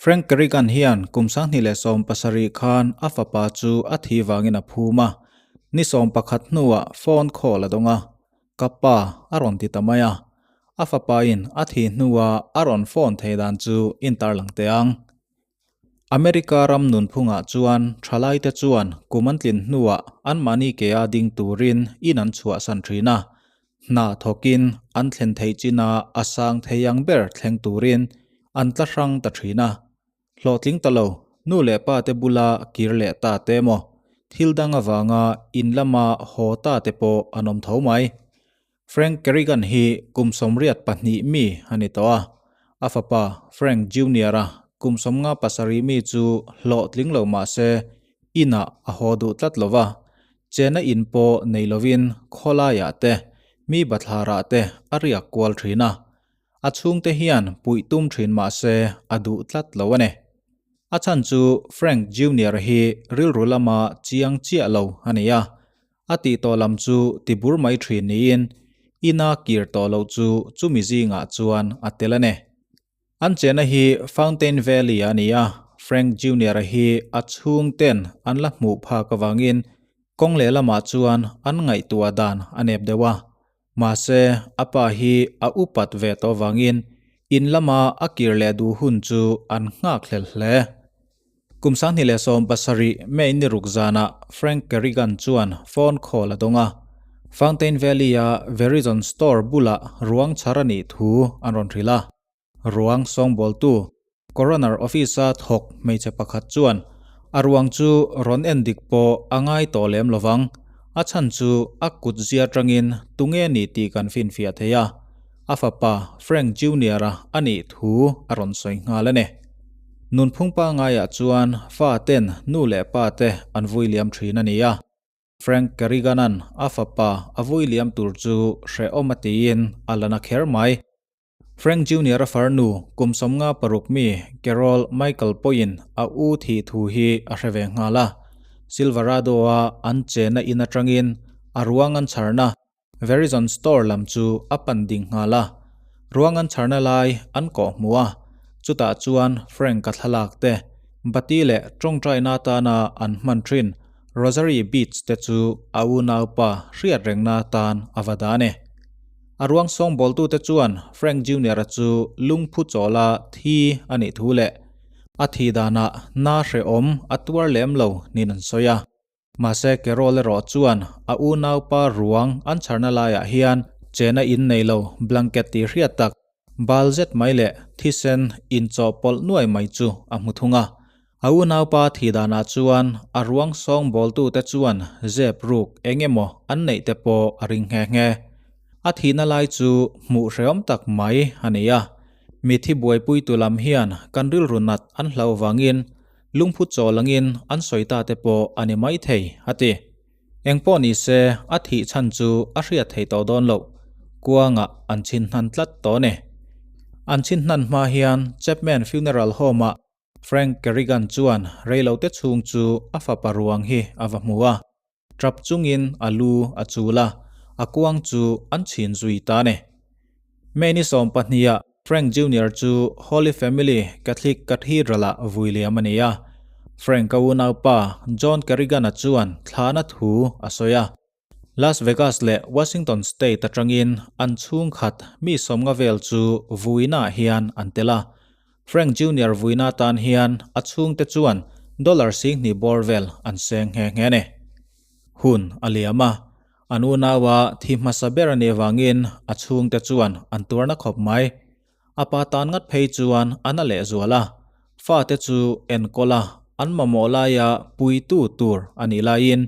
Frank Kerrigan hian kum 2017 khan a fapa chu a thi vangin a phum a, ni 11 hnuah phone call a dawng a, Ka pa a rawn ti ta mai a, a fapa in a thi hnua a rawn phone thei dan chu intarlang teh ang. America ram nunphungah chuan thalaite chuan kum an tlin hnuah anmahni ke a ding turin in an chhuahsan thin a, hna thawkin an thlen theih chin a a sang thei ang ber thleng turin an tla hrang ta thin a. Hlawhtling ta lo, nu leh pa te bula kir leh ta te emaw, thil dang avanga in lama haw ta te pawh an awm tho mai. Frank Kerrigan hi kum 82 mi a ni tawh a, a fapa Frank Junior-a kum 57 mi chu hlawhtling lo mah se inah a haw duh tlat lo va, chena in pawh nei lovin khawlaiah te, mi bathlarah te a riak kual thin a. A chhungte hian puih tum thin mah se a duh tlat lo a ni. A chhan chu Frank Junior hi rilru lama chiang chiah lo a ni a, a tih tawh lam chu ti bur mai thin niin ina kir tawh loh chu chumi zingah chuan a tel a ni. An chena hi Fountain Valley a ni a, Frank Junior hi a chhungten an la hmuh phak avangin kawng lehlamah chuan an ngaihtuah dan a nep deuh a. Mahse, a pa hi a upat ve tawh avangin in lama a kir leh duh hun chu an nghak hlel hle. Kum 2017 May ni ruk zanah Frank Kerrigan chuan phone call a dawng a, Fountain Valley-a Verizon store bulah ruang chhar a nih thu an rawn hrilh a. Ruang sawngbawltu, Coroner Office-a thawk hmeichhe pakhat chuan a ruang chu rawn en dik pawh a ngai tawh lem lovang, a chhan chu a kut zia atangin tunge ni tih kan finfiah thei a, a fapa Frank Junior-a a nih thu a rawn sawi nghal a ni. Nunphung pangaiah chuan fa ten nu leh pa te an vui liam thin a ni a. Frank Kerrigan-a'n a fapa a vui liam tur chu hrehawm a tiin a la na kher mai. Frank Junior-a farnu kum 56 mi Carol Michael pawhin a u thih thu hi a hre ve nghal a. Silverado-a an chenna in atangin a ruang an chharna Verizon store lam chu a pan ding nghal a, ruang an chharna lai an kawh hmu a, chutah chuan Frank-a thlalak te, bati leh tawngtaina atana an hman thin Rosary Beads te chu a unaupa hriat rengna atan a va dah a ni. A ruang sawngbawltute chuan Frank Junior-a chu lungphu chawla thi a nih thu leh a thih danah na hrehawm a tuar lem lo niin an sawi a. Mahse Carol erawh chuan a unaupa ruang an chharna laiah hian chena in nei lo blanket tih hriat tak bal zet mai leh thisen inchawhpawlh nuai mai chu a hmu thung a. A unaupa thih danah chuan a ruang sawngbawltute chuan zep ruk eng emaw an neih te pawh a ring nghe nghe. A thihna lai chu hmuh hrehawm tak mai a ni a. Mithi buaipuitu lam hian kan rilru nat an hlauh vangin Lungphu chaw langin an sawi ta te pawh a ni mai thei, a ti. Eng pawh ni se, a thih chhan chu a hriat theih tawh dawn loh. Kuangah an chhin hnan tlat tawh a ni. An chhin hnan hma hian Chapman Funeral Home-ah Frank Kerrigan chuan reilote chhung chu a fapa ruang hi a va hmu a. Tap chungin a lu a chul a, a kuang chu an chhin zui ta a ni. May ni 12-ah Frank Junior chu Holy Family Catholic Cathedral-ah vui liam a ni a. Frank-a unaupa John Kerrigan-a chuan thlahna thu a sawi a. Las Vegas leh Washington State atangin an chhungkhat mi 50 vel chu vuinaah hian an tel a. Frank Junior vuina atan hian a chhungte chuan dollar 20,000 bawr vel an seng nghe nghe a ni. Hun a liam a, An unaua thi hmasa ber a nih avangin a chhungte chuan an tuarna khawp mai. A pa tan ngat phei chuan a na lehzual a, fate chu enkawl a, an mamawh laia puitu tur a nih laiin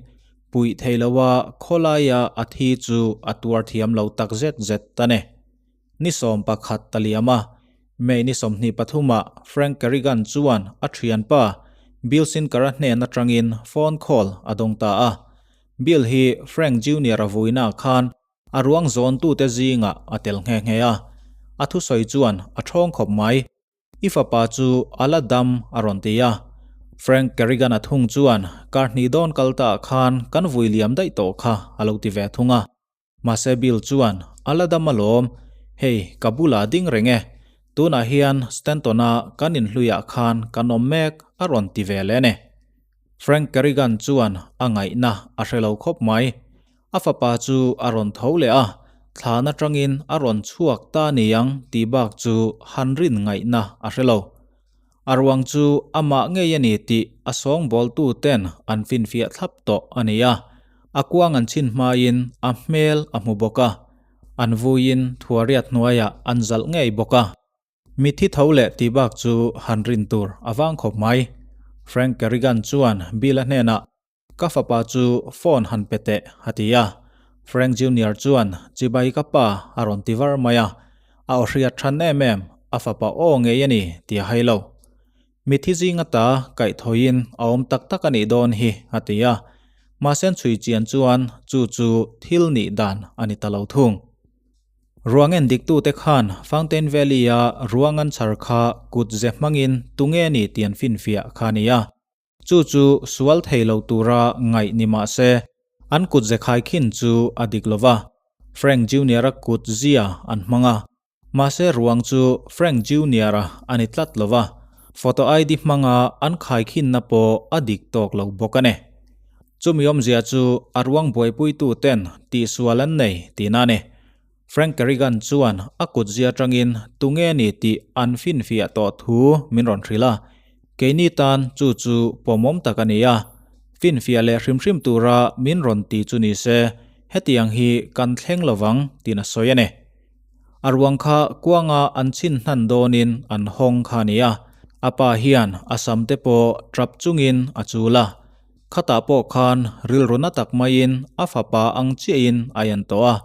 puih thei loa khawlaia a thi chu a tuar thiam lo tak zet zet a ni. Ni 11 ta liam a, May ni 23 ah Frank Kerrigan chuan a thianpa Bill Sinker-a hnen atangin phone call a dawng ta a. Bill hi Frank Junior-a vuina khan a ruang zawntute zingah a tel nghe nghe a, a thusawi chuan a thawng khawp mai. I fapa chu a la dam a rawn ti a. Frank Kerrigan-a thung chuan kar hnih dawn kal ta khan kan vui liam daih tawh kha a lo ti ve thung a. Mahse Bill chuan a la dam alawm, hei ka bulah ding reng e. Tunah hian Stanton-a kan inhluiah khan kan awm mek a rawn ti ve leh a ni. Frank Kerrigan chuan a ngaihna a hre lo khawp mai. A fapa chu a rawn tho leh a, thlan atangin a rawn chhuak ta niang tih bak chu han rin ngaihna a hre lo. A ruang chu amah ngei a ni tih a sawngbawltu ten an finfiah thlap tawh a ni a, a kuang an chhin hmain a hmel a hmu bawk a, an vuiin thuariat hnuaiah an zalh ngei bawk a. Mithi tho leh tih bak chu han rin tur a vang khawp mai. Frank Kerrigan chuan Bill-a hnenah, Ka fapa chu phone han pe teh, a ti a. Frank Junior chuan, Chibai ka pa, a rawn ti var mai a. A aw hriat than em em, a fapa aw ngei a ni tih a hai lo. Mithi zing ata kaihthawin a awm tak tak a nih dawn hi, a ti a. Mahse an chhui chian chuan chu chu thil nih dan a ni ta lo thung. Ruang en diktute khan Fountain Valley-a ruang an chhar kha kut ze hmangin tunge ni tih an finfiah kha a ni a. Chu chu sual thei lo tura ngaih ni mah se, an kut ze khaikhin chu a dik lo va, Frank Junior-a kut zia an hmang a. Mahse ruang chu Frank Junior-a a ni tlat lo va, photo ID hmanga an khaikhinna pawh a dik tawk lo bawk a ni. Chumi awmzia chu a ruang buaipuitu ten tihsual an nei tihna a ni. Frank Kerrigan chuan a kutzia atangin tunge ni tih an finfiah tawh thu min rawn hrilh a, keini tan chu chu pawmawm tak a ni a, finfiah leh hrim hrim tura min rawn ti chu ni se hetiang hi kan thleng lovang tiin a sawi a ni. A ruang kha kuanga an chhin hnan dawnin an hawng kha a ni a, a pa hian a sam te pawh tap chungin a chul a, khatah pawh khan rilru na tak maiin a fapa ang chiahin a en tawh a,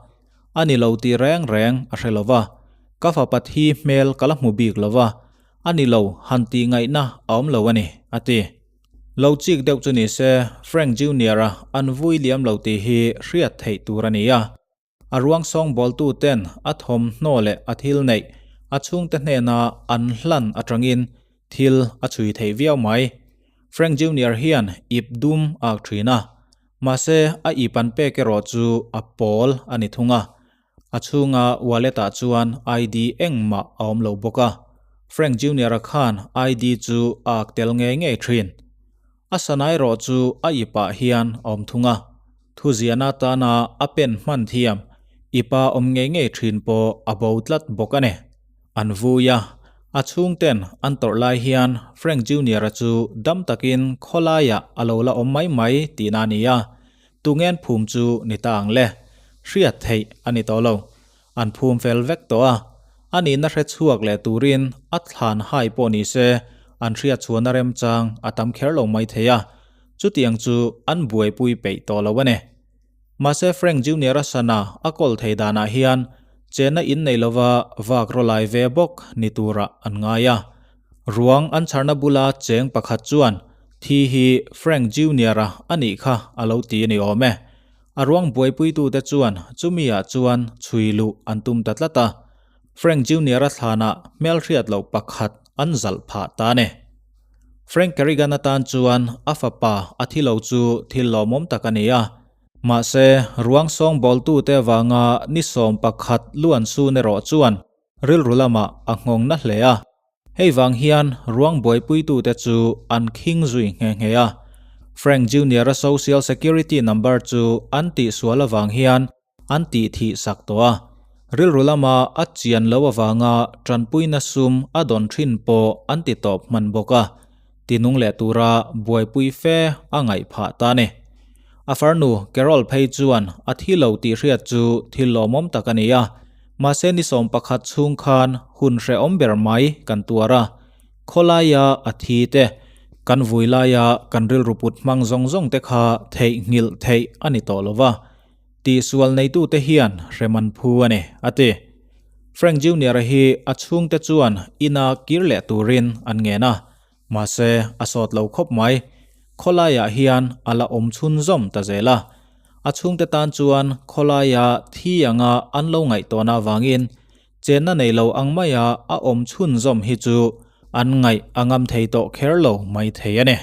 A ni lo tih reng reng a hre lo va, ka fapa thi hmel ka la hmu bik lo va, a ni lo han tih ngaihna a awm lo a ni, a ti. Lo chik deuh chu ni se, Frank Junior-a an vui liam lo tih hi hriat theih tur a ni a. A ruang sawngbawltu ten a thawmhnaw leh a thil neih a chhungte hnena an hlan atangin thil a chhui theih viau mai. Frank Junior hian ip dum ak thin a, Mahse, a ip an pek erawh chu a pawl a ni thung a. A chhunga wallet ah chuan ID engmah a awm lo bawk a. Frank Junior-a khan ID chu a ak tel ngei ngei thin. A sana erawh chu a ip ah hian a awm thung a. Thuziahna atana a pen hman thiam ipa awm ngei ngei thin pawh a bo tlat bawk a ni. An vui a, a chhungten an tawrh lai hian Frank Junior-a chu dam takin khawlaiah a lo la awm mai mai tihna a ni a, tungen phum chu ni ta ang le, hriat theih a ni tawh lo. An phum fel vek tawh a, a nihna hre chhuak leh turin a thlan hai pawh ni se an hriat chhuahna remchang a tam kher lo mai thei a, chutiang chu an buaipui peih tawh lo a ni. Mahse Frank Junior-a sana a kawl thei danah hian chenna in nei lova vak rawlai ve bawk ni turah an ngai a. Ruang an chharna bula cheng pakhat chuan thi hi Frank Junior-a a nih kha a lo ti a ni awm e. A ruang buaipuitute chuan chumi-ah chuan chhui luh an tum ta tlat a. Frank Junior-a thlanah hmelhriat loh pakhat an zalh phah ta a ni. Frank Kerrigan atan chuan a fapa a thi lo chu thil lawmawm tak a ni a. Mahse, ruang sawngbawltute avanga ni 11 luan sun erawh chuan rilru lamah a nghawng na hle a. Hei vang hian ruang buaipuitute chu an khing zui nghe nghe a. Frank Junior-a Social Security number chu an tihsual avang hian An tih thih sak tawh a, rilru lama a chian lo avanga tanpuina sum a dawn thin pawh an ti tawp hman bawk a, tinung leh tura buaipui fe a ngaih phah ta ni. A farnu Carol phei chuan a thi lo tih hriat chu thil lawmawm tak a ni a, mahse ni 11 chhung khan hun hrehawm ber mai kan tuar a, khawlaia a thi te, kan vui laia kan rilru put hmang zawng zawng te kha theihnghilh theih a ni tawh lo va. Tihsual neitute hian hrem an phu a ni, a ti. Frank Junior-a hi a chhungte chuan ina kir leh turin an ngen a, mahse a sawt lo khawp mai. Khawlaiah hian a la awm chhunzawm ta zel a. A chhungte tan chuan khawlaia thi anga an lo ngaihtuahna avangin chenna nei lo ang maia a awm chhunzawm hi chu an ngaih a ngam thei tawh kher lo mai thei a ni.